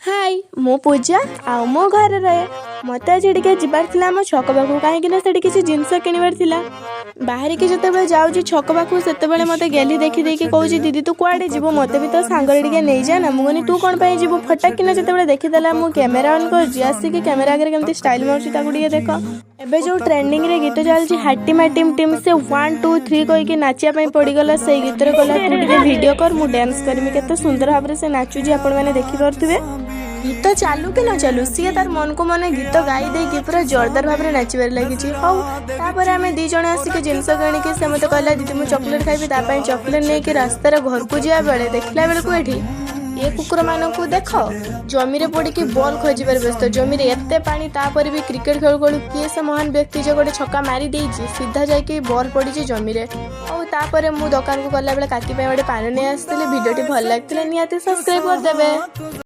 High, ମୁଁ ପୂଜା ଆଉ ମୁଁ ଘରେ ରହେ। ମୋତେ ଆଜି ଟିକେ ଯିବାର ଥିଲା ଆମ ଛକ ପାଖକୁ, କାହିଁକି ନା ସେଠି କିଛି ଜିନିଷ କିଣିବାର ଥିଲା। ବାହାରିକି ଯେତେବେଳେ ଯାଉଛି ଛକ ପାଖକୁ, ସେତେବେଳେ ମୋତେ ଗେଲି ଦେଖିଦେଇକି କହୁଛି, "ଦିଦି, ତୁ କୁଆଡ଼େ ଯିବୁ? ମୋତେ ବି ତ ସାଙ୍ଗରେ ଟିକେ ନେଇଯା ନା।" ମୁଁ କହିନି, "ତୁ କ'ଣ ପାଇଁ ଯିବୁ?" ଫଟାକ୍ କିନା ଯେତେବେଳେ ଦେଖିଦେଲା ମୁଁ କ୍ୟାମେରା ଅନ୍ କରୁଛି, ଆସିକି କ୍ୟାମେରା ଆଗରେ କେମିତି ଷ୍ଟାଇଲ୍ ମାରୁଛି, ତାକୁ ଟିକେ ଦେଖ। ଏବେ ଯେଉଁ ଟ୍ରେଣ୍ଡିଂରେ ଗୀତ ଚାଲିଛି ହାଟିମା ଟିମ୍ ଟିମ୍, ସେ 1 2 3 କହିକି ନାଚିବା ପାଇଁ ପଡ଼ିଗଲା ସେଇ ଗୀତରେ। କହିଲା, "ତୁ ଟିକେ ଭିଡ଼ିଓ କର, ମୁଁ ଡ୍ୟାନ୍ସ କରିବି।" କେତେ ସୁନ୍ଦର ଭାବରେ ସେ ନାଚୁଛି, ଆପଣମାନେ ଦେଖିପାରୁଥିବେ। ଗୀତ ଚାଲୁ କି ନ ଚାଲୁ, ସିଏ ତାର ମନକୁ ମନ ଗୀତ ଗାଇ ଦେଇକି ପୁରା ଜୋରଦାର ଭାବରେ ନାଚିବାରେ ଲାଗିଛି। ହଉ, ତାପରେ ଆମେ ଦି ଜଣ ଆସିକି ଜିନିଷ କିଣିକି, ସେ ମୋତେ କହିଲା, "ଦିଦି, ମୁଁ ଚକୋଲେଟ୍ ଖାଇବି।" ତା ପାଇଁ ଚକୋଲେଟ୍ ନେଇକି ରାସ୍ତାରେ ଘରକୁ ଯିବା ବେଳେ ଦେଖିଲା ବେଳକୁ ଏଠି ଏ କୁକୁରମାନଙ୍କୁ ଦେଖ, ଜମିରେ ପଡ଼ିକି ବଲ୍ ଖୋଜିବାରେ ବ୍ୟସ୍ତ। ଜମିରେ ଏତେ ପାଣି, ତାପରେ ବି କ୍ରିକେଟ ଖେଳୁ ଖେଳୁ କିଏ ସେ ମହାନ ବ୍ୟକ୍ତି ଯେ ଗୋଟେ ଛକା ମାରି ଦେଇଛି, ସିଧା ଯାଇକି ବଲ୍ ପଡ଼ିଛି ଜମିରେ। ଆଉ ତାପରେ ମୁଁ ଦୋକାନକୁ ଗଲାବେଳେ କାକି ପାଇଁ ଗୋଟେ ପାନ ନେଇ ଆସିଥିଲି। ଭିଡ଼ିଓଟି ଭଲ ଲାଗିଥିଲେ ନିହାତି ସବସ୍କ୍ରାଇବ୍ କରିଦେବେ।